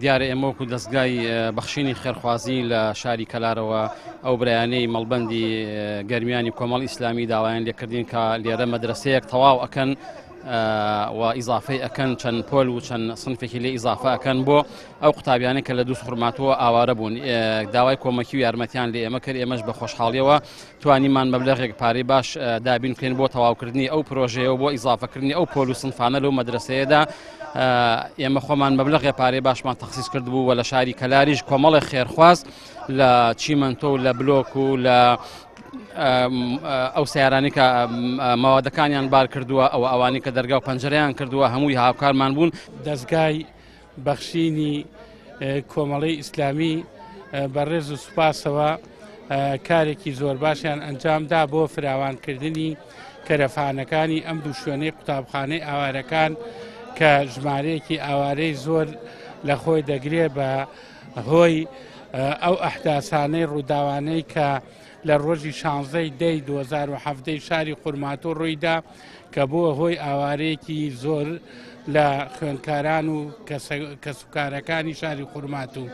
دیارە ئێمە وەکو دەزگای بەخشینی خێرخوازی لە شاری کەلارەوە ئەو برایانەی مەڵبەندی گەرمیانی کۆمەڵ ئیسلامی داوایان لێکردین کە لێرە مەدرسەیەک تەواو ئەکەن و ئیزافەی ئەکەن چەند پۆل و چەند سنفێکی لێ ئیزافە ئەکەن بۆ ئەو قوتابیانە کە لە دووس خورماتووە ئاوارە بوون. داوای کۆمەکی و یارمەتیان لێ ئێمە کرد، ئێمەش بە خۆشحاڵیەوە توانیمان مەبلەغێک پارەی باش دابین بکەین بۆ تەواوکردنی ئەو پرۆژەیە و بۆ ئیزافەکردنی ئەو پۆل و سنفانە لەو مەدرسەیەدا. ئێمە خۆمان مەبلەغێ پارەی باشمان تەخسیس کردبوو و لە شاری کەلاریش کۆمەڵی خێرخواز لە چیمەنتۆ و لە بلۆک و لە ئەو سیارانی کە مەوادەکانیان بار کردووە، ئەوە ئەوانی کە دەرگا و پەنجەرەیان کردووە، هەمووی هاوکارمان بوون. دەستگای بەخشینی کۆمەڵی ئیسلامی بە ڕێز و سوپاسەوە کارێکی زۆر باشیان ئەنجامدا بۆ فراوانکردنی کەرەفانەکانی ئەم دوو شوێنەی قوتابخانەی ئاوارەکان کە ژمارەیەکی ئاوارەی زۆر لە خۆی دەگرێ بە هۆی ئەو ئەحداسانەی ڕووداوانەی کە لە ڕۆژی 16 دەی 2017 شاری خورماتۆ ڕوویدا کە بووە هۆی ئاوارەیەکی زۆر لە خوێندکاران و کەسوکارەکانی شاری خورماتوو.